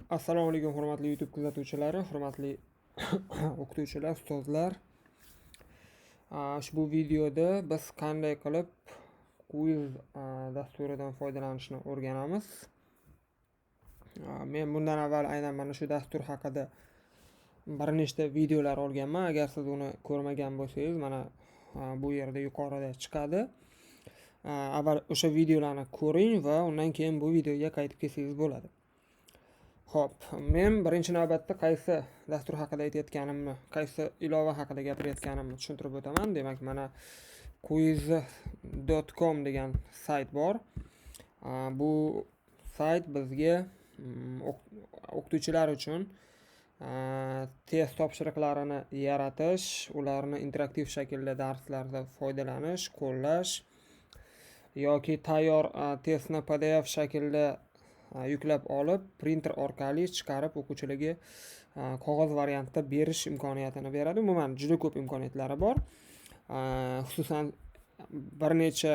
Assalomu alaykum, hurmatli YouTube kuzatuvchilari, hurmatli o'qituvchilar, ustozlar. Ushbu videoda biz qanday qilib quiz dasturidan foydalanishni o'rganamiz. Men bundan avval aynan mana shu dastur haqida bir nechta videolar olganman. Agar siz uni ko'rmagan bo'lsangiz, mana bu yerda yuqorida chiqadi. Avval o'sha videolarni ko'ring va undan keyin bu videoga qaytib kelsangiz bo'ladi. Xo'p, men birinchi navbatda qaysi dastur haqida aytayotganimni, qaysi ilova haqida gapirayotganimni tushuntirib o'taman. Demak, mana quiz.com degan sayt bor. Bu sayt bizga o'qituvchilar uchun test topshiriqlarini yaratish, ularni interaktiv shaklda darslarda foydalanish, qo'llash yoki tayyor testni PDF shaklda yuklab olib, printer orqali chiqarib, o'quvchilarga qog'oz variantda berish imkoniyatini beradi. Umuman, juda ko'p imkoniyatlari bor. Xususan, bir necha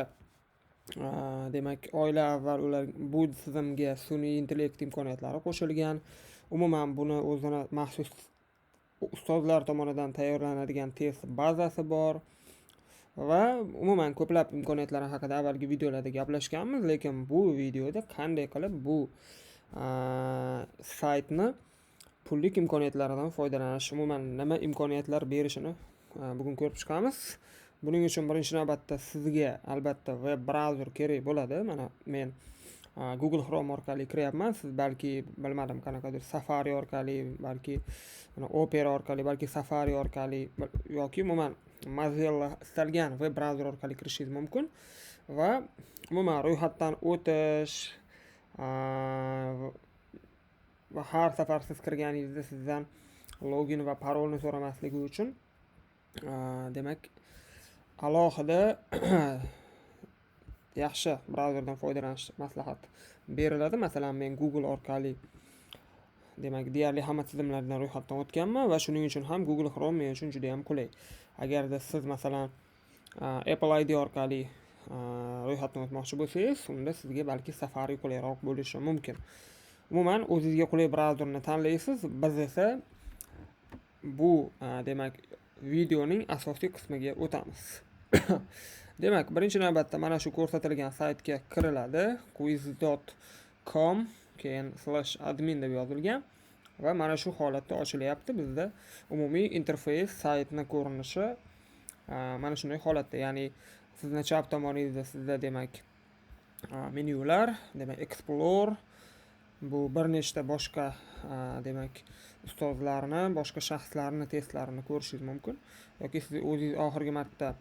demak, oylar avval ular bu tizimga sun'iy intellekt imkoniyatlari qo'shilgan. Umuman, buni o'zini maxsus ustozlar tomonidan tayyorlanadigan test bazasi bor va umuman ko'plab imkoniyatlari haqida avvalgi videolarda gaplashganmiz, lekin bu videoda qanday qilib bu saytni pullik imkoniyatlaridan foydalanish, umuman nima imkoniyatlar berishini bugun ko'rib chiqamiz. Buning uchun birinchi navbatda sizga albatta web brauzer kerak bo'ladi. Mana men Google Chrome orqali kiryapman. Siz balki, bilmadim, qanaqadir Safari orqali, balki Opera orqali, balki Safari orqali yoki umuman Mozilla, istalgan web brauzer orqali kirishingiz mumkin va umuman ro'yxatdan o'tish va har safar siz kirganingizda sizdan login va parolni so'ramasligi uchun, demak, alohida yaxshi brauzerdan foydalanish maslahat beriladi. Masalan, men Google orqali, demak, deyarli hamma tizimlardan ro'yxatdan o'tganman va shuning uchun ham Google Chrome men uchun juda yam qulay. Agarda siz, masalan, Apple ID orqali ro'yxatdan o'tmoqchi bo'lsangiz, unda sizga balki Safari qulayroq bo'lishi mumkin. Umuman, o'zingizga qulay brauzerni tanlaysiz. Biz esa bu, demak, videoning asosiy qismiga o'tamiz. Demak, birinchi navbatda mana shu ko'rsatilgan saytga kiriladi: quiz.com, keyin /admin deb yozilgan va mana shu holatda ochilyapti. Bizda umumiy interfeys, saytni ko'rinishi mana shunday holatda, ya'ni sizni chap tomoningizda sizda, demak, menyular, demak, explore, bu bir nechta boshqa, demak, ustozlarni, boshqa shaxslarni testlarini ko'rishingiz mumkin yoki siz o'zingiz oxirgi marta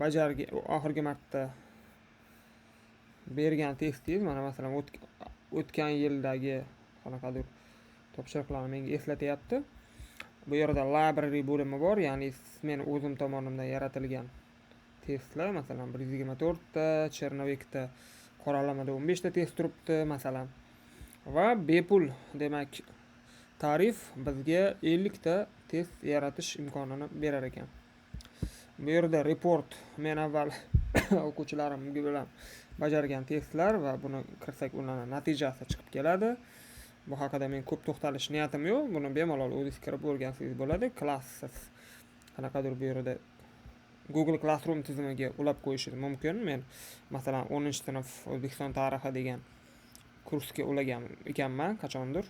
bajargan, oxirgi marta bergan testingiz. Mana, masalan, o'tgan yildagi qanaqadir topshiriqlarni menga eslatyapti. Bu yerda library bo'limi bor, ya'ni men o'zim tomonimdan yaratilgan testlar, masalan, 124 ta, черновик da, qoralamada 15 ta test turibdi, masalan. Va bepul, demak, tarif bizga 50 ta test yaratish imkonini berar ekan. Bu yerda report, men avval o'quvchilarim bilan bajargan testlar va buni kirsak, ularni natijasi chiqib keladi. Bu haqida men ko'p to'xtalish niyatim yo'q, buni bemalol o'zingiz kirib o'rgansangiz bo'ladi. Classes, qanaqadir bu yerda Google Classroom tizimiga ulab qo'yishingiz mumkin. Men, masalan, 10-sinf O'zbekiston tarixi degan kursga ulagan ekanman qachondir.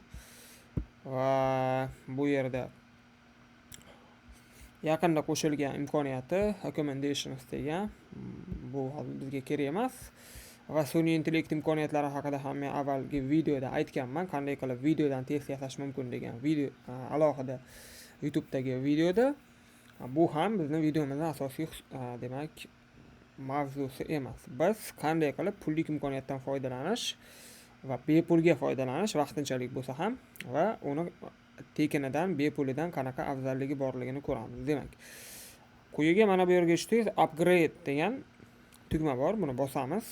Va bu yerda yaqinda qo'shilgan imkoniyati recommendations degan, bu hozir bizga kerak emas. Va sun'iy intellekt imkoniyatlari haqida ham men avvalgi videoda aytganman, qanday qilib videodan test yasash mumkin degan video, alohida YouTubedagi videoda. Bu ham bizni videomizni asosiy, demak, mavzusi emas. Biz qanday qilib pullik imkoniyatdan foydalanish va bepulga foydalanish, vaqtinchalik bo'lsa ham, va uni tekinidan, bepulidan qanaqa afzalligi borligini ko'ramiz. Demak, quyiga, mana bu yerga tushsangiz, upgrade degan tugma bor. Buni bosamiz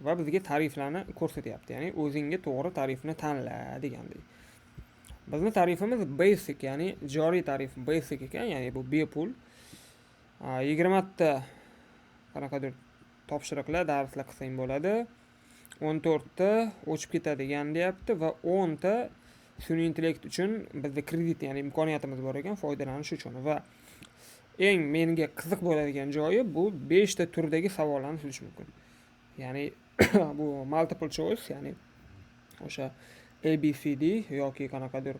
va bizga tariflarni ko'rsatyapti, ya'ni o'zingga to'g'ri tarifni tanla degandek. Bizni tarifimiz basic, ya'ni joriy tarif basic ekan, ya'ni bu bepul, 20 ta qanaqadir topshiriqlar, darslar qilsang bo'ladi. 14 ta o'chib ketadigan deyapti va 10 ta sun'iy intellekt uchun bizda kredit, ya'ni imkoniyatimiz bor ekan foydalanish uchun. Va eng menga qiziq bo'ladigan joyi, bu beshta turdagi savollarni tuzish mumkin, ya'ni bu multiple choice, ya'ni o'sha A, B, C, D yoki qanaqadir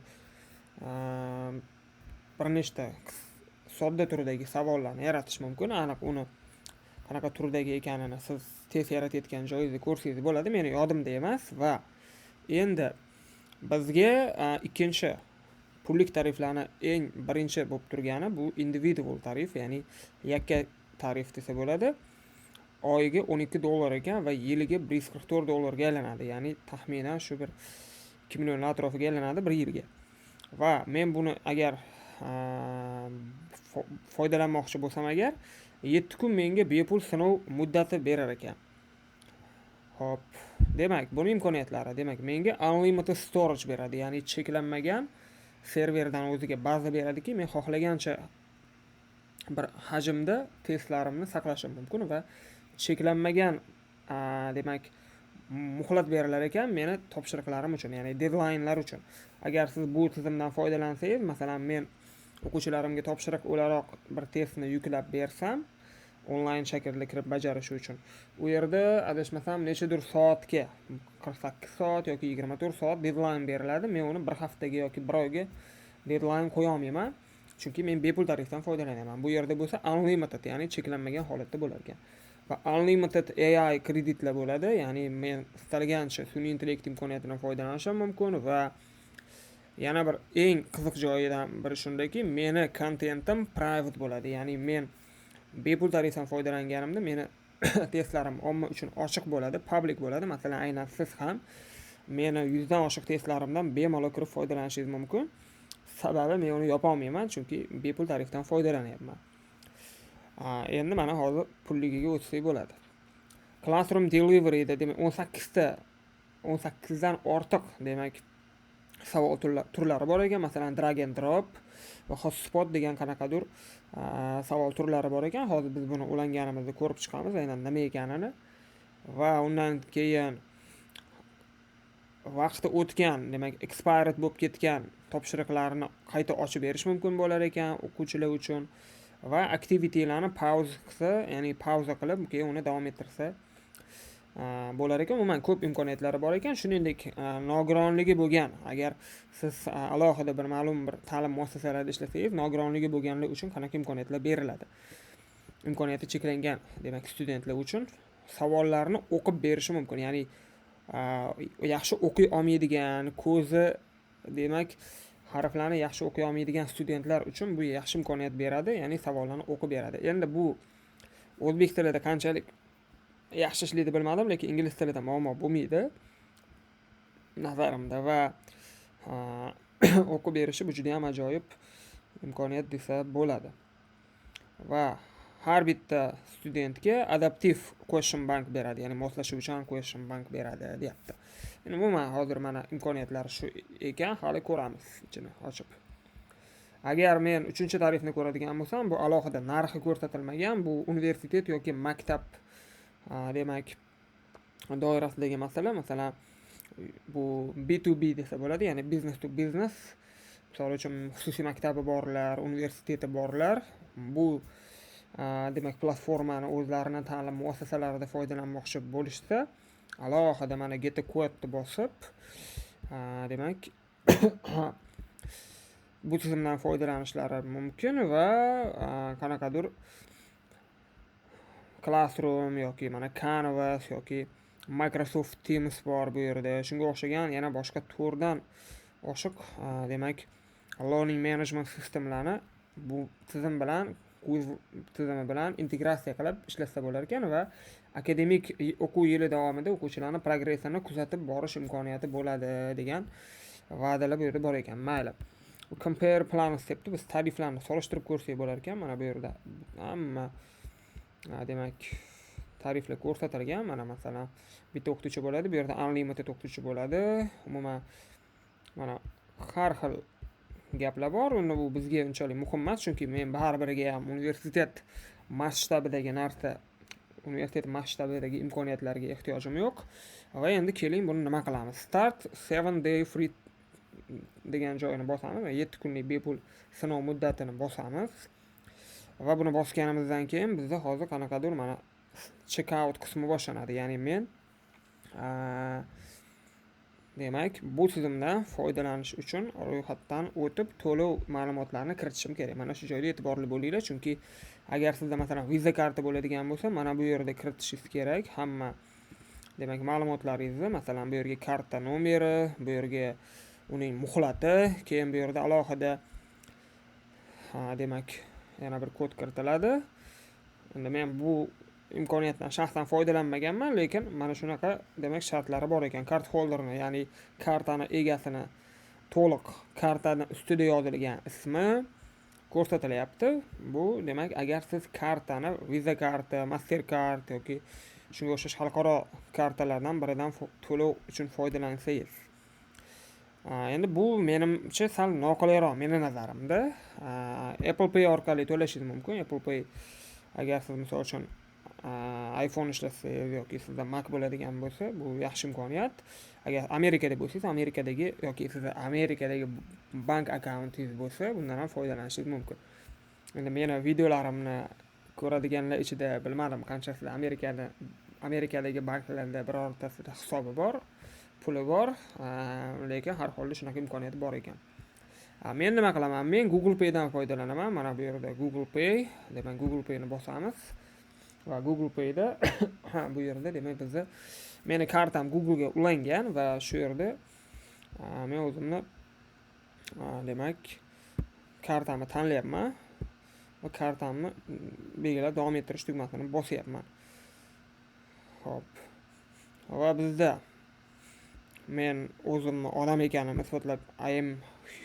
bir nechta sodda turdagi savollarni yaratish mumkin. Aniq uni qanaqa turdagi ekanini siz test yaratayotgan joyingizda ko'rsangiz bo'ladi, meni yodimda emas. Va endi bizga ikkinchi pullik tariflarni eng birinchi bo'lib turgani bu individual tarif, ya'ni yakka tarif desa bo'ladi. Oyiga 12 dollar ekan va yiliga 144 dollarga aylanadi, ya'ni taxminan shu bir 2 millionlar atrofiga aylanadi bir yilga. Va men buni agar foydalanmoqchi bo'lsam agar, 7 kun menga bepul sinov muddati berar ekan. Ho'p, demak, buni imkoniyatlari, demak, menga unlimited storage beradi, ya'ni cheklanmagan serverdan o'ziga baza beradiki, men xohlagancha bir hajmda testlarimni saqlashim mumkin va cheklanmagan, demak, muhlat berilar ekan meni topshiriqlarim uchun, ya'ni deadlinelar uchun. Agar siz bu tizimdan foydalansangiz, masalan, men o'quvchilarimga topshiriq o'laroq bir testni yuklab bersam, onlayn shaklda kirib bajarishi uchun, u yerda, adashmasam, nechadir soatga, 48 soat yoki 24 soat deadline beriladi. Men uni bir haftaga yoki bir oyga deadline qo'ya olmayman, chunki men bepul tarifdan foydalanyapman. Bu yerda bo'lsa unlimited, ya'ni cheklanmagan holatda bo'lar ekan va unlimited AI kreditlar bo'ladi, ya'ni men istalgancha sun'iy intellekt imkoniyatidan foydalanishim mumkin. Va yana bir eng qiziq joyidan biri shundaki, meni kontentim private bo'ladi, ya'ni men bepul tarifdan foydalanganimda meni testlarim omma uchun ochiq bo'ladi, public bo'ladi. Masalan, aynan siz ham meni 100 dan oshiq testlarimdan bemalol kirib foydalanishingiz mumkin, sababi men uni yopolmayman, chunki bepul tarifdan foydalanyapman. Endi mana hozir pulligiga o'tsak bo'ladi. Classroom deliveryda, demak, 18 ta, 18 dan ortiq, demak, savol turlari bor ekan. Masalan, drag and drop va hotspot degan qanaqadir savol turlari bor ekan. Hozir biz buni ulanganimizda ko'rib chiqamiz aynan nima ekanini. Va undan keyin vaqti o'tgan, demak, expired bo'lib ketgan topshiriqlarni qayta ochib berish mumkin bo'lar ekan o'quvchilar uchun va activitylarni pause qilsa, ya'ni pauza qilib, keyin uni davom ettirsa bo'lar ekan. Umuman, ko'p imkoniyatlari bor ekan. Shuningdek, nogironligi bo'lgan, agar siz alohida bir ma'lum bir ta'lim muassasalarida ishlasangiz, nogironligi bo'lganlar uchun qanaqa imkoniyatlar beriladi, imkoniyati cheklangan, demak, studentlar uchun savollarni o'qib berishi mumkin, ya'ni yaxshi o'qiy olmaydigan, ko'zi, demak, harflarni yaxshi o'qiy olmaydigan studentlar uchun bu yaxshi imkoniyat beradi, ya'ni savollarni o'qib beradi. Endi bu o'zbek tilida qanchalik yaxshi ishlaydi, bilmadim, lekin ingliz tilida muammo bo'lmaydi nazarimda va o'qib berishi bu juda yam ajoyib imkoniyat desa bo'ladi. Va har bitta studentga adaptiv question bank beradi, ya'ni moslashuvchan question bank beradi deyapti. Endi umuman, hozir mana imkoniyatlari shu ekan, hali ko'ramiz ichini ochib. Agar men uchinchi tarifni ko'radigan bo'lsam, bu alohida narxi ko'rsatilmagan, bu universitet yoki maktab, demak, doirasidagi masala. Masalan, bu B2B desa bo'ladi, ya'ni business to business. Misol uchun, xususiy maktabi borlar, universiteti borlar bu, demak, platformani o'zlarini ta'lim muassasalarida foydalanmoqchi bo'lishsa, alohida mana get a quote bosib, demak, bu tizimdan foydalanishlari mumkin va qanaqadir Classroom yoki mana Canvas yoki Microsoft Teams bor bu yerda, shunga o'xshagan yana boshqa 4 dan oshiq, demak, learning management systemlarni bu tizim bilan, quiz tizimi bilan integratsiya qilib ishlatsa bo'lar ekan va akademik o'quv yili davomida o'quvchilarni progressini kuzatib borish imkoniyati bo'ladi degan va'dalar bu yerda bor ekan. Mayli, compare plans debdi, biz tariflarni solishtirib ko'rsak bo'lar ekan. Mana bu yerda hamma, demak, tariflar ko'rsatilgan. Mana, masalan, bitta o'qituvchi bo'ladi bu yerda, unlimited o'qituvchi bo'ladi. Umuman, mana har xil gaplar bor. Uni bu bizga unchalik muhim emas, chunki men baribiriga ham universitet masshtabidagi narsa Universitet masshtabidagi imkoniyatlarga ehtiyojim yo'q. Va endi keling, buni nima qilamiz? Start 7 day free degan joyini bosamiz va 7 kunlik bepul sinov muddatini bosamiz. Va buni bosganimizdan keyin bizda hozir qanaqadir mana checkout qismi boshlanadi. Ya'ni men, demak, bu tizimdan foydalanish uchun ro'yxatdan o'tib, to'lov ma'lumotlarini kiritishim kerak. Mana shu joyda e'tiborli bo'linglar, chunki agar sizda, masalan, Visa karta bo'ladigan bo'lsa, mana bu yerda kiritishingiz kerak hamma, demak, ma'lumotlaringizni. Masalan, bu yerga karta nomeri, bu yerga uning muhlati, keyin bu yerda alohida, demak, yana bir kod kiritiladi. Endi men bu imkoniyatdan shaxsan foydalanmaganman, lekin mana shunaqa, demak, shartlari bor ekan. Card holderni, ya'ni kartani egasini to'liq kartani ustida yozilgan ismi ko'rsatilyapti. Bu, demak, agar siz kartani Visa karta, Mastercard yoki shunga o'xshash xalqaro kartalardan biridan to'lov uchun foydalansangiz. Endi bu menimcha sal noqulayroq, meni nazarimda. Apple Pay orqali to'lashingiz mumkin. Apple Pay, agar siz, misol uchun, iPhone ishlatsangiz yoki sizda Mac bo'ladigan bo'lsa, bu yaxshi imkoniyat. Agar Amerikada bo'lsangiz, Amerikadagi yoki sizda Amerikadagi bank akkauntingiz bo'lsa, bundan ham foydalanishingiz mumkin. Endi meni videolarimni ko'radiganlar ichida bilmadim, qanchasida Amerikadagi banklarda birortasida hisobi bor, puli bor, lekin har holda shunaqa imkoniyat bor ekan. Men nima qilaman? Men Google Paydan foydalanaman. Mana bu yerda Google Pay, demak, Google Payni bosamiz va Google Payda bu yerda, demak, bizni, meni kartam Googlega ulangan va shu yerda men o'zimni, demak, kartamni tanlayapman va kartamni belgilab, davom ettirish tugmasini bosyapman. Xo'p. Va bizda men o'zimni odam ekanimni isbotlab, "I am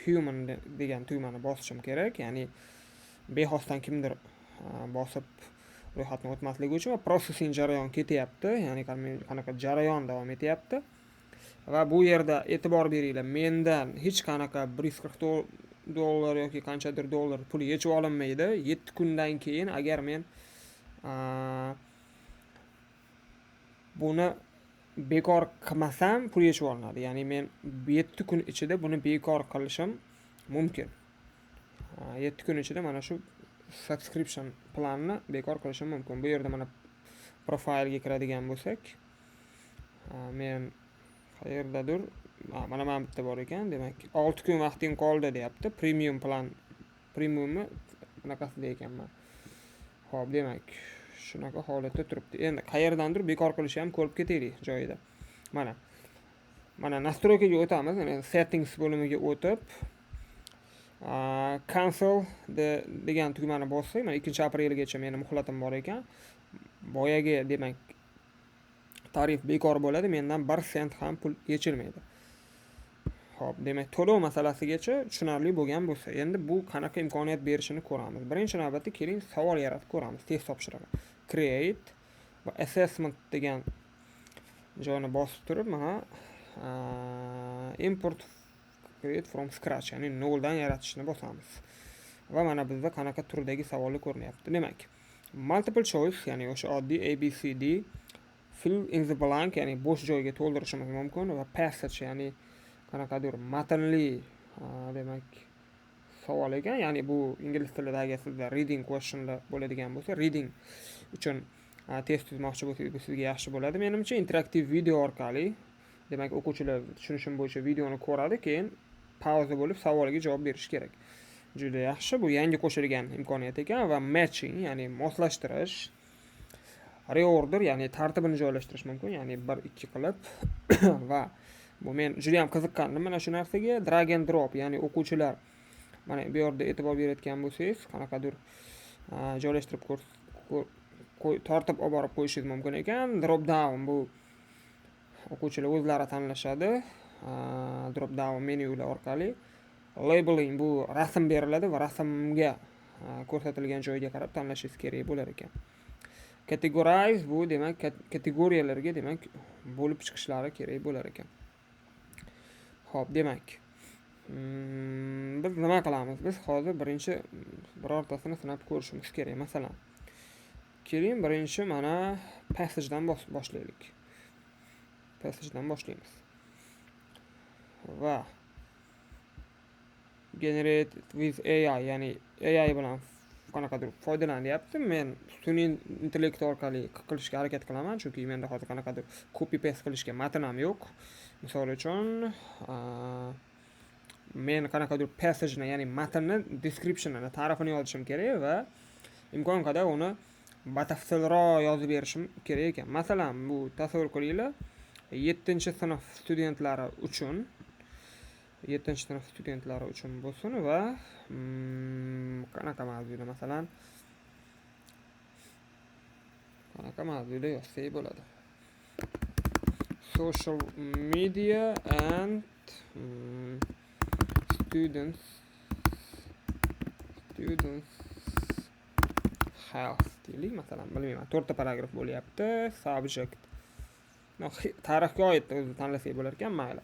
human" degan tugmani bosishim kerak. Ya'ni bexosdan kimdir bosib ro'yxatdan o'tmasligi uchun. Va processing jarayon ketyapti, ya'ni qanaqa jarayon davom etyapti. Va bu yerda e'tibor beringlar, mendan hech qanaqa 140 dollar yoki qanchadir dollar pul yechib olinmaydi. 7 kundan keyin agar men buni bekor qilmasam, pul yechib olinadi. Ya'ni men 7 kun ichida buni bekor qilishim mumkin. 7 kun ichida mana shu subscription planni bekor qilishim mumkin. Bu yerda mana profilga kiradigan bo'lsak, men qayerdadir, mana bitta bor ekan. Demak, 6 kun vaqting qoldi deyapti. Premium plan, premiumni bunaqasida ekanman. Ho'p, demak, shunaqa holatda turibdi. Endi qayerdandir bekor qilishni ham ko'rib ketaylik joyida. Mana настройка ga o'tamiz. Settings bo'limiga o'tib, cancel degan tugmani bossak, mana 2-aprelgacha meni muhlatim bor ekan. Boyagi, demak, tarif bekor bo'ladi, mendan 1 sent ham pul yechilmaydi. Ho'p, demak, to'lov masalasigacha tushunarli bo'lgan bo'lsa, endi bu qanaqa imkoniyat berishini ko'ramiz. Birinchi navbatda keling, savol yaratib ko'ramiz, test topshirig'i. Create va assessment degan joyni bosib turib, mana import, create from scratch, ya'ni noldan yaratishni bosamiz. Va mana bizda qanaqa turdagi savollar ko'rinyapti. Demak, multiple choice, ya'ni o'sha oddiy A, B, C, D, fill in the blank, ya'ni bo'sh joyga to'ldirishimiz mumkin va passage, ya'ni qanaqadir matnli, demak, savol ekan. Ya'ni bu ingliz tilida agar sizda reading questionlar bo'ladigan bo'lsa, reading uchun test tuzmoqchi bo'lsangiz, bu sizga yaxshi bo'ladi menimcha. Interaktiv video orqali, demak, o'quvchilar, tushunishim bo'yicha, videoni ko'radi, keyin pauza bo'lib savolga javob berish kerak. Juda yaxshi, bu yangi qo'shilgan imkoniyat ekan. Va matching, ya'ni moslashtirish, reorder, ya'ni tartibini joylashtirish mumkin, ya'ni bir, ikki qilib. Va bu men juda yam qiziqqandim mana shu narsaga. Drag and drop, ya'ni o'quvchilar, mana bu yerda e'tibor berayotgan bo'lsangiz, qanaqadir joylashtirib, tortib olib borib qo'yishingiz mumkin ekan. Drop down, bu o'quvchilar o'zlari tanlashadi drop down menyular orqali. Labeling, bu rasm beriladi va rasmga ko'rsatilgan joyga qarab tanlashingiz kerak bo'lar ekan. Categorize, bu, demak, kategoriyalarga, demak, bo'lib chiqishlari kerak bo'lar ekan. Ho'p, demak, biz nima qilamiz? Biz hozir birinchi birortasini sinab ko'rishimiz kerak. Masalan, Keling, birinchi mana passage'dan boshlaylik. Passage'dan boshlaymiz. Va generate with AI, ya'ni AI bilan qanaqadir foydalanyapti. Men sun'iy intellekt orqali qilishga harakat qilaman, chunki menda hozir qanaqadir copy paste qilishga matn ham yo'q. Misol uchun, men qanaqadir passage-ni, ya'ni matnni description-ini, ta'rifini yozishim kerak va imkon qadar uni batafsilroq yozib berishim kerak ekan. Masalan, bu tasavvur qilinglar, 7-sinf studentlari uchun, 7-sinf studentlari uchun bo'lsin va qanaqa mavzuda, masalan, qanaqa mavzuda yozsak bo'ladi? Social media and students health deylik, masalan, bilmayman, 4 ta paragraf bo'lyapti. Subject. No, tarixga oid o'zi tanlasak bo'lar ekan, mayli.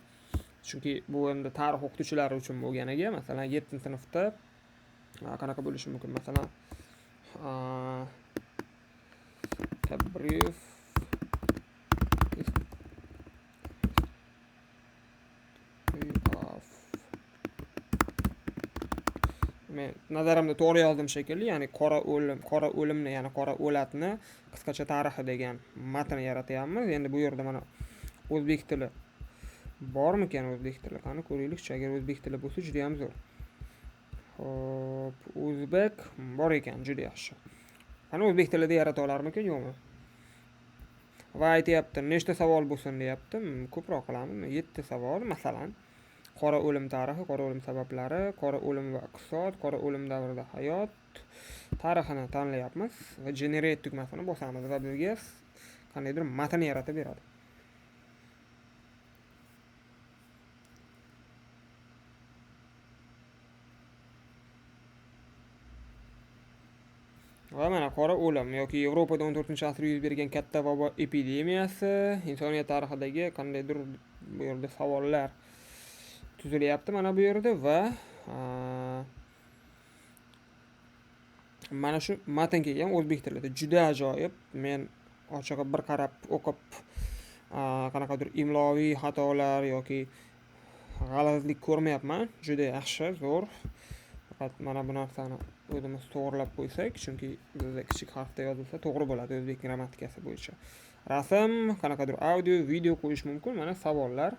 Chunki bu endi tarix o'qituvchilari uchun bo'lganiga, masalan, 7-sinfda qanaqa bo'lishi mumkin? Masalan, a brief history of, men nazarimda to'g'ri yozdim shekilli, ya'ni qora o'lim, qora o'limni, ya'ni qora o'latni qisqacha tarixi degan matn yaratyapmiz. Endi bu yerda mana o'zbek tili bormikan, o'zbek tili? Qani ko'raylikchi, agar o'zbek tili bo'lsa juda ham zo'r. Xo'p, o'zbek bor ekan, juda yaxshi. Qani o'zbek tilida yarata olarmikan, yo'qmi? Va aytyapti, nechta savol bo'lsin deyapti. Ko'proq qilamizmi? 7 savol, masalan, qora o'lim tarixi, qora o'lim sabablari, qora o'lim va iqtisod, qora o'lim davrida hayot tarixini tanlayapmiz va generate tugmasini bosamiz va bizga qandaydir matn yaratib beradi. Va mana qora o'lim yoki Yevropada 14-asrda yuz bergan katta vabo epidemiyasi, insoniyat tarixidagi qandaydir bu yerda savollar tuzilyapti mana bu yerda va mana shu matn kelgan o'zbek tilida, juda ajoyib. Men ochig'i bir qarab o'qib, qanaqadir imloviy xatolar yoki g'alazlik ko'rmayapman. Juda yaxshi, zo'r. Faqat mana bu narsani o'zimiz to'g'rilab qo'ysak, chunki bizda kichik harfda yozilsa to'g'ri bo'ladi o'zbek grammatikasi bo'yicha. Rasm, qanaqadir audio, video qo'yish mumkin. Mana savollar.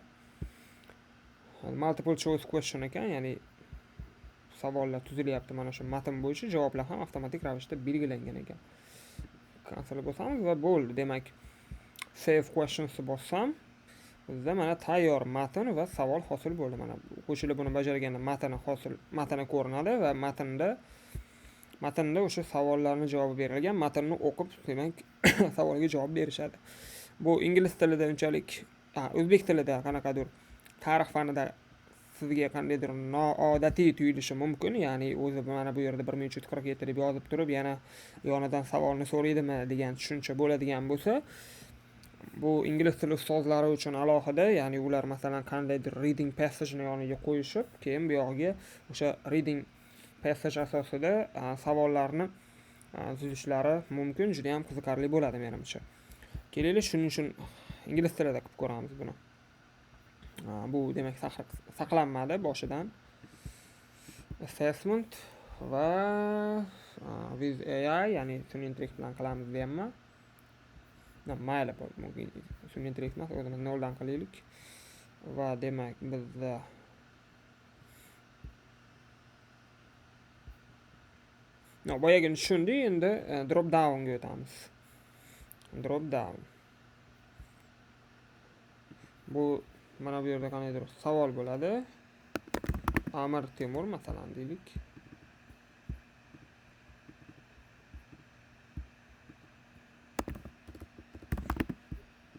Multiple choice question ekan, ya'ni savollar tuzilyapti mana shu matn bo'yicha, javoblar ham avtomatik ravishda belgilangan ekan. Cancel bosamiz va bo'ldi. Demak, save questions bossam, bizda mana tayyor matn va savol hosil bo'ldi. Mana o'quvchilar buni bajarganda matni ko'rinadi va matnda o'sha savollarning javobi berilgan. Matnni o'qib, demak, savolga javob berishadi. Bu ingliz tilida unchalik, o'zbek tilida qanaqadir tarix fanida sizga qandaydir noodatiy tuyulishi mumkin, ya'ni o'zi mana bu yerda 1347 deb yozib turib, yana yonidan savolni so'raydimi degan tushuncha bo'ladigan bo'lsa, bu ingliz tili ustozlari uchun alohida, ya'ni ular masalan qandaydir reading passage-ni yoniga qo'yishib, keyin bu yog'iga o'sha reading passage asosida savollarni tuzishlari mumkin. Juda ham qiziqarli bo'ladi menimcha. Kelaylik, shuning uchun ingliz tilida qilib ko'ramiz buni. Bu demak saqlanmadi boshidan. Assessment va with AI, ya'ni sun'iy intellekt bilan qilamiz deyapman. Na, mayli, sun'iy intellekt emas, o'zimiz noldan qilaylik. Va demak bizda no, boyagini tushundik, endi drop downga o'tamiz. Drop down. Bu mana bu yerda qandaydir savol bo'ladi. Amir Temur masalan deylik.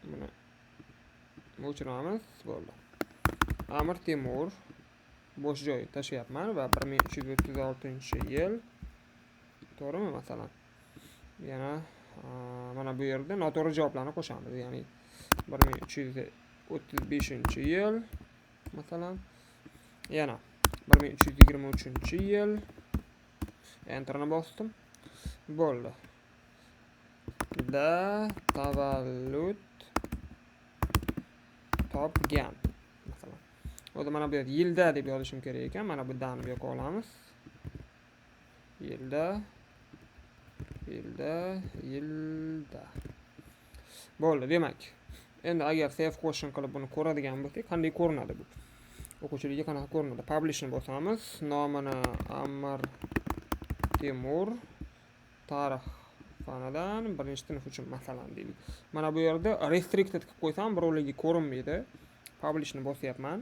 Buni o'chiramiz, bo'ldi. Amir Temur bo'sh joy tashlayapman va 1336-yil, to'g'rimi masalan? Yana mana bu yerda noto'g'ri javoblarni qo'shamiz, ya'ni 1335-yil masalan, yana 1323-yil, enterni bosdim, bo'ldi. yilda tavallud topgan masalan. O'zi mana bu yerda yilda deb yozishim kerak ekan. Mana bu dani bu yoqqa olamiz. Yilda, yilda, yilda. Bo'ldi, demak. Endi agar save question qilib buni ko'radigan bo'lsak, qanday ko'rinadi bu? O'quvchilarga qanaqa ko'rinadi? Publishni bosamiz. Nomini Amir Temur, tarix fanidan 1-sinf uchun masalan deylik. Mana bu yerda restricted qilib qo'ysam, birovlarga ko'rinmaydi. Publishni bosyapman.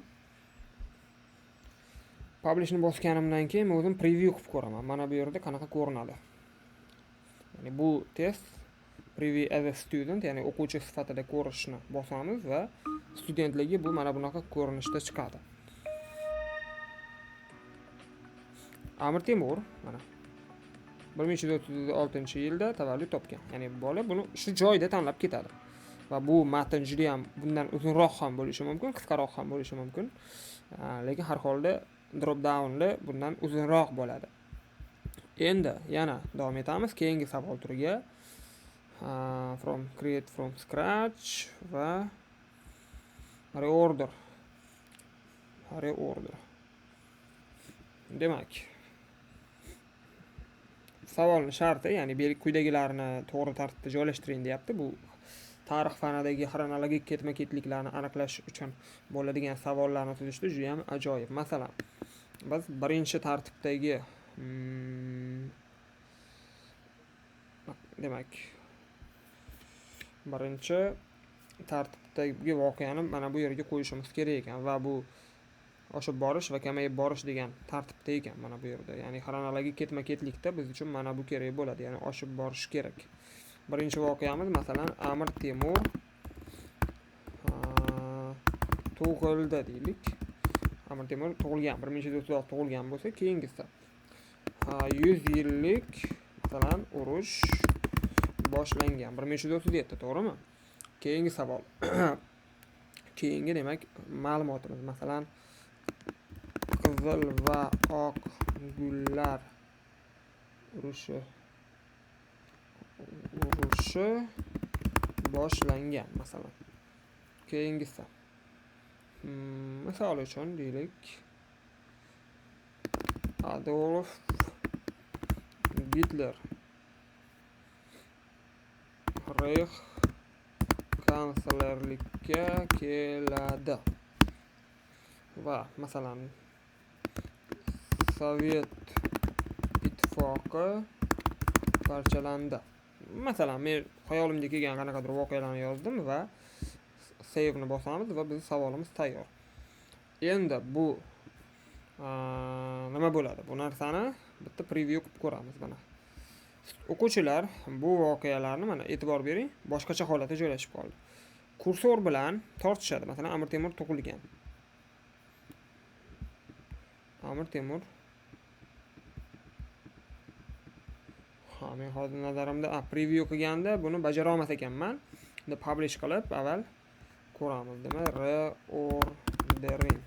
Publishni bosganimdan keyin men o'zim preview qilib ko'raman. Mana bu yerda qanaqa ko'rinadi. Ya'ni bu test preview as a student, ya'ni o'quvchi sifatida ko'rishni bosamiz va studentlarga bu mana bunaqa ko'rinishda chiqadi. Amir Temur mana 1336-yilda tavallud topgan. Ya'ni bola buni shu joyda tanlab ketadi. Va bu matn juda ham bundan uzunroq ham bo'lishi mumkin, qisqaroq ham bo'lishi mumkin. Lekin har holda drop down'da bundan uzunroq bo'ladi. Endi yana davom etamiz keyingi savol turiga. From create from scratch va reorder. Reorder. Demak, savolning sharti, ya'ni quyidagilarni to'g'ri tartibda joylashtiring deyapti. Bu tarix fanidagi xronologik ketma-ketliklarni aniqlash uchun bo'ladigan savollarni tuzishda juda ham ajoyib. Masalan, biz birinchi tartibdagi, demak, birinchi tartibdagi voqeani mana bu yerga qo'yishimiz kerak ekan va bu oshib borish va kamayib borish degan tartibda ekan mana bu yerda. Ya'ni xronologik ketma-ketlikda biz uchun mana bu kerak bo'ladi, ya'ni oshib borish kerak. Birinchi voqeamiz masalan Amir Temur tug'ildi deylik. Amir Temur tug'ilgan, 1736 tug'ilgan bo'lsa, keyingisi 100 yillik masalan urush boshlangan 1537, to'g'rimi? Keyingi savol. Keyingi demak ma'lumotimiz masalan qizil va oq gullar urushi boshlangan masalan. Keyingisi. Misol uchun deylik Adolf Gitler Reyx kanslerlikka keladi va masalan Sovet Ittifoqi parchalandi. Masalan, men xayolimga kelgan qanaqadir voqealarni yozdim va save ni bosamiz va bizning savolimiz tayyor. Endi bu nima bo'ladi? Bu narsani bitta preview qilib ko'ramiz mana. O'quvchilar bu voqealarni mana e'tibor bering, boshqacha holatda joylashib qoldi. Kursor bilan tortishadi. Masalan, Amir Temur tug'ilgan. Amir Temur. Ha, men hozir nazarimda, preview qilganda buni bajara olmas ekanman. Endi publish qilib avval ko'ramiz. Demak, reordering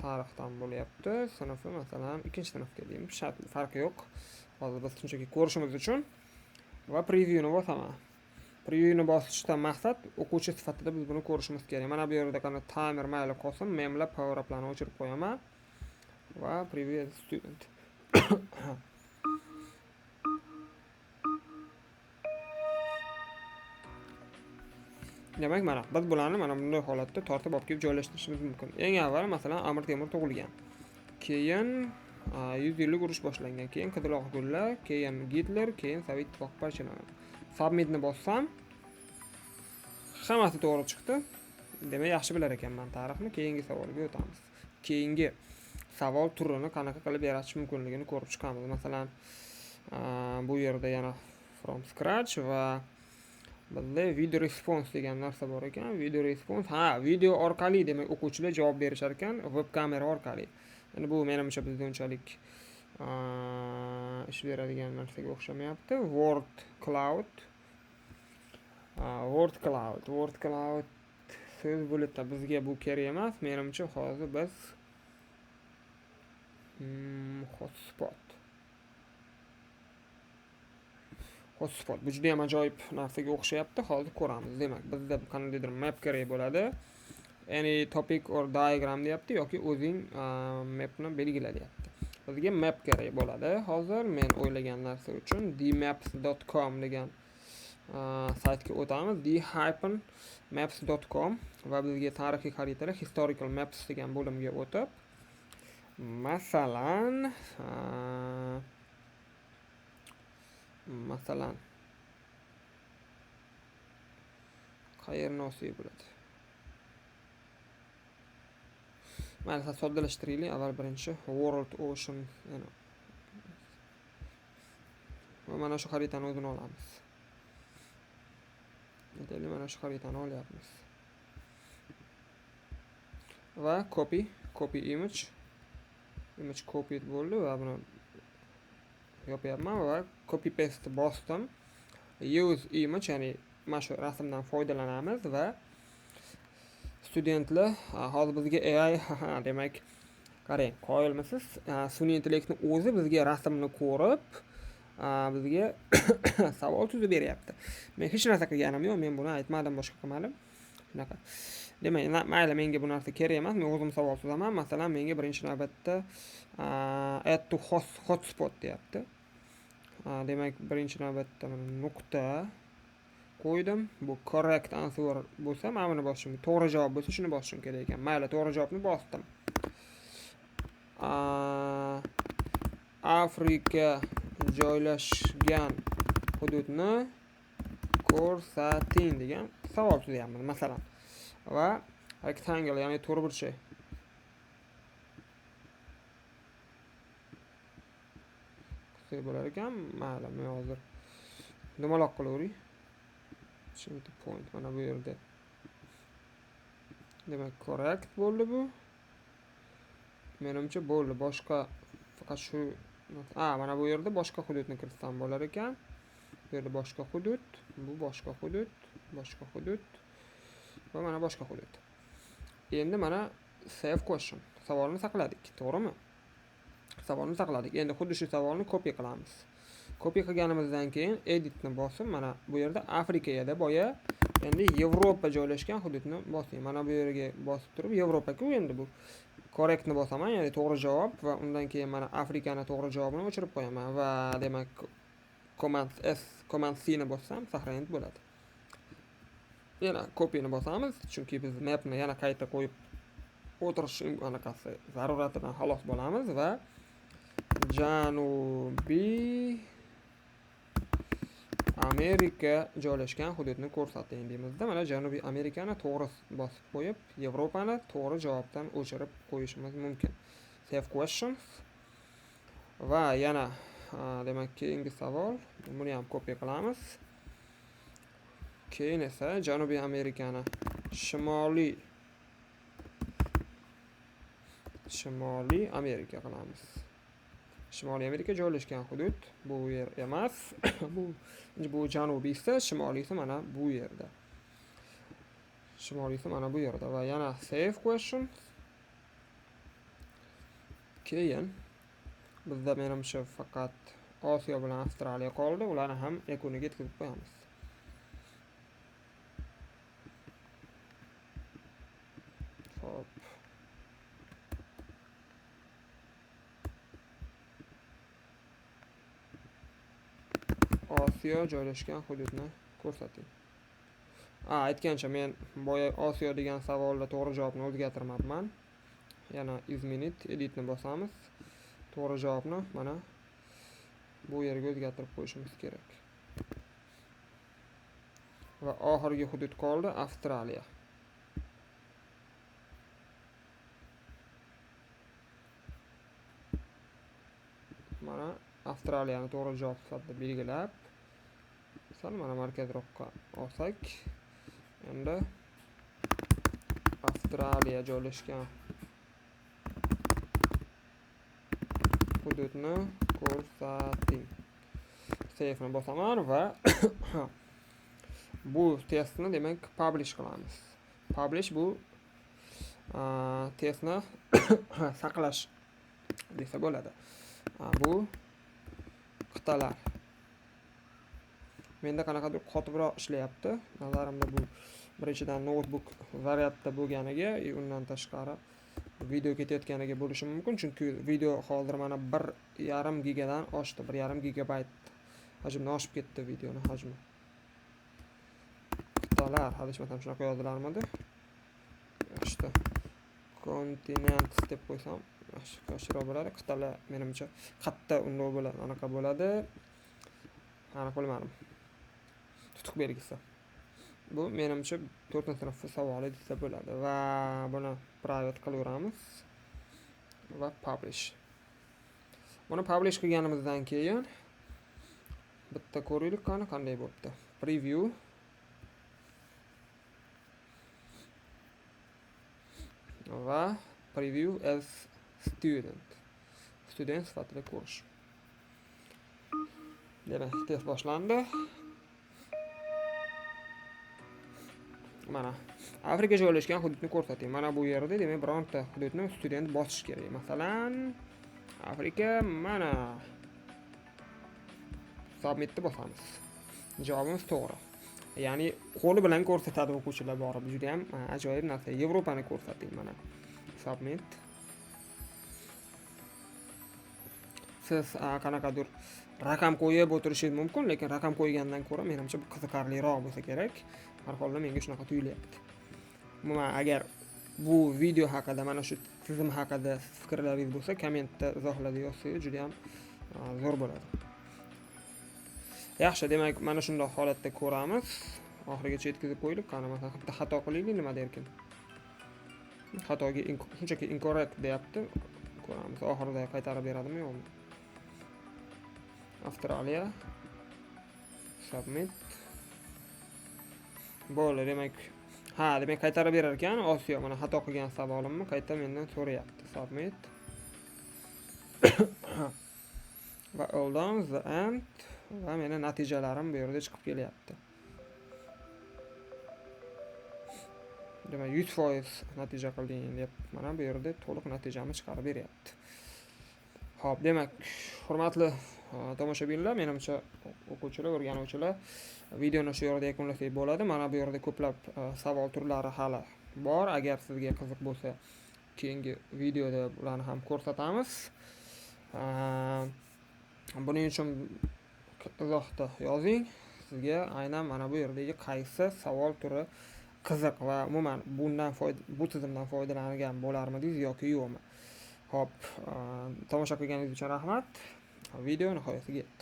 tarixdan bo'lyapti. Sinfi masalan 2-sinfga deymiz. Shart farqi yo'q. Hozir biz shunchaki ko'rishimiz uchun va previewni bosaman. Previewni bosishdan maqsad o'quvchi sifatida biz buni ko'rishimiz kerak. Mana bu yerda qani timer mayli qolsin, memlab power uplarni o'chirib qo'yaman va preview as student. Demak, mana biz bularni mana bunday holatda tortib olib kelib joylashtirishimiz mumkin. Eng avval masalan Amir Temur tug'ilgan. Keyin 100 yillik urush boshlangan, keyin Qizil oq gullar, keyin Gitler, keyin Sovet Ittifoqi parchalanadi. Submitni bossam hammasi to'g'ri chiqdi. Demak, yaxshi bilar ekanman tarixni. Keyingi savolga o'tamiz. Keyingi savol turini qanaqa qilib yaratish mumkinligini ko'rib chiqamiz. Masalan, bu yerda yana from scratch va bizda video response degan narsa bor ekan. Video response, ha, video orqali demak o'quvchilar javob berishar ekan web kamera orqali. Endi bu menimcha bizda unchalik ish beradigan narsaga o'xshamayapti. Word Cloud. Word Cloud, Word Cloud so'z bulutda bizga bu kerak emas. Menimcha hozir biz hotspot. Hotspot. Bu juda ham ajoyib narsaga o'xshayapti. Hozir ko'ramiz. Demak, bizda qandaydir map kerak bo'ladi. Any topic or diagram deyapti yoki o'zing mapni belgila deyapti. Bizga map kerak bo'ladi. Hozir men o'ylagan narsa uchun dmaps.com degan saytga o'tamiz. d-maps.com va bizga tarixiy xaritalar historical maps degan bo'limga o'tib, masalan, qayerni olsak bo'ladi? Mayli, sal soddalashtiraylik. Avval birinchi World Ocean, ya'ni va mana shu xaritani o'zini olamiz. Aytaylik, mana shu xaritani olyapmiz. Va copy image, image copied bo'ldi va buni yopyapman va copy paste bosdim. Use image, ya'ni mana shu rasmdan foydalanamiz va studentlar, hozir bizga AI, demak, qarang, qoyilmisiz? Sun'iy intellektni o'zi bizga rasmni ko'rib, bizga savol tuzib beryapti. Men hech narsa qilganim yo'q, men buni aytmadim, boshqa qilmadim. Shunaqa. Demak, mayli, menga bu narsa kerak emas, men o'zim savol tuzaman. Masalan, menga birinchi navbatda, add to hotspot deyapti. Demak, birinchi navbatda mana nuqta qo'ydim. Bu correct answer bo'lsa, mana buni bosishim, to'g'ri javob bo'lsa shuni bosishim kerak ekan. Mayli, to'g'ri javobni bosdim. Afrika joylashgan hududni ko'rsating degan savol tuzyapmiz, masalan. Va rectangle, ya'ni to'rtburchak. Qilsak bo'lar ekan. Mayli, men hozir dumaloq qilaveray. Change the point mana bu yerda. Demak, correct bo'ldi bu. Menimcha bo'ldi. Boshqa faqat shu, mana bu yerda boshqa hududni kiritsam bo'lar ekan. Bu yerda boshqa hudud, bu boshqa hudud, boshqa hudud va mana boshqa hudud. Endi mana save question. Savolni saqladik, to'g'rimi? Savolni saqladik. Endi xuddi shu savolni copy qilamiz. Copy qilganimizdan keyin editni bosib, mana bu yerda Afrika edi boya, endi Yevropa joylashgan hududni bosing. Mana bu yerga bosib turib, Yevropa-ku endi bu. Correctni bosaman, ya'ni to'g'ri javob va undan keyin mana Afrikani to'g'ri javobini o'chirib qo'yaman va demak Command S, Command C ni bossam saqlanib bo'ladi. Yana copyni bosamiz, chunki biz mapni yana qayta qo'yib o'tirish anaqasi zaruratidan xalos bo'lamiz va Janubiy Amerika joylashgan hududni ko'rsating deymizda. Mana Janubiy Amerikani to'g'ri bosib qo'yib, Yevropani to'g'ri javobdan o'chirib qo'yishimiz mumkin. Save questions va yana, demak, keyingi savol, buni ham copy qilamiz. Keyin esa Janubiy Amerikani Shimoliy Amerika qilamiz. Shimoliy Amerika joylashgan hudud bu yer emas. Bu janubiysi, shimoliysi mana bu yerda. Shimoliysi mana bu yerda va yana save questions. Keyin bizda menimcha faqat Osiyo bilan Avstraliya qoldi. Ularni ham yakuniga yetkazib qo'yamiz. Xo'p. Osiyo joylashgan hududni ko'rsating. Aytgancha men boya Osiyo degan savolda to'g'ri javobni o'zgartirmabman. Yana izmenit editni bosamiz. To'g'ri javobni mana bu yerga o'zgartirib qo'yishimiz kerak. Va oxirgi hudud qoldi, Avstraliya. Mana Avstraliyani to'g'ri javob sifatida belgilab, sal mana markazroqqa olsak, endi Avstraliya joylashgan hududni ko'rsating. Save-ni bosaman va bu testni demak publish qilamiz. Publish bu, testni saqlash desa bo'ladi. Bu qit'alar. Menda qanaqadir qotibroq ishlayapti. Nazarimda bu birinchidan noutbuk zaryadda bo'lganiga, undan tashqari video ketayotganiga bo'lishi mumkin, chunki video hozir mana 1,5 gigadan oshdi, 1,5 gigabayt hajmdan oshib ketdi videoni hajmi. Qit'alar, adashmasam shunaqa yozilarmidi? Yaxshi. Kontinent deb qo'ysam yaxshiroq bo'ladi. Qit'alar menimcha qatta undoq bo'ladi, anaqa bo'ladi. Aniq bilmadim. Tutuq belgisi. Bu menimcha 4-sinf savoli desa bo'ladi va buni private qilaveramiz va publish. Buni publish qilganimizdan keyin bitta ko'raylik qani qanday bo'pti. Preview. Va preview as student. Student sifatida ko'rish. Demak, test boshlandi. Mana Afrika joylashgan hududni ko'rsating. Mana bu yerda demak bironta hududni student bosish kerak. Masalan, Afrika, mana submitni bosamiz. Javobimiz to'g'ri. Ya'ni qo'li bilan ko'rsatadi o'quvchilar borib. Juda ham ajoyib narsa. Yevropani ko'rsating mana. Submit. Siz qanaqadir raqam qo'yib o'tirishingiz mumkin, lekin raqam qo'ygandan ko'ra menimcha bu qiziqarliroq bo'lsa kerak. Har holda menga shunaqa tuyulyapti. Umuman agar bu video haqida, mana shu tizim haqida fikrlaringiz bo'lsa, kommentda izohlarda yozsangiz juda ham zo'r bo'ladi. Yaxshi, demak, mana shunday holatda ko'ramiz. Oxirigacha yetkazib qo'ylik. Qani, masalan, bitta xato qilaylik, nima derkin? Xatoga shunchaki incorrect deyapti. Ko'ramiz, oxirida qaytarib beradimi yo'qmi? Avstraliya. Submit. Bo'ldi, demak, ha, demak qaytarib berar ekan. Osiyo, mana xato qilgan savolimni qayta mendan so'rayapti. Submit. Va all done, the end. Va meni natijalarim bu yerda chiqib kelyapti. Demak, 100% natija qilding deb mana bu yerda to'liq natijani chiqarib beryapti. Xo'p, demak, hurmatli tomoshabinlar, menimcha o'quvchilar, o'rganuvchilar, videoni shu yerda yakunlasak bo'ladi. Mana bu yerda ko'plab savol turlari hali bor. Agar sizga qiziq bo'lsa, keyingi videoda ularni ham ko'rsatamiz. Buning uchun izohda yozing. Sizga aynan mana bu yerdagi qaysi savol turi qiziq va umuman bu tizimdan foydalangan bo'larmidingiz yoki yo'qmi? Xo'p, tomosha qilganingiz uchun rahmat. Video nihoyasiga yetdi.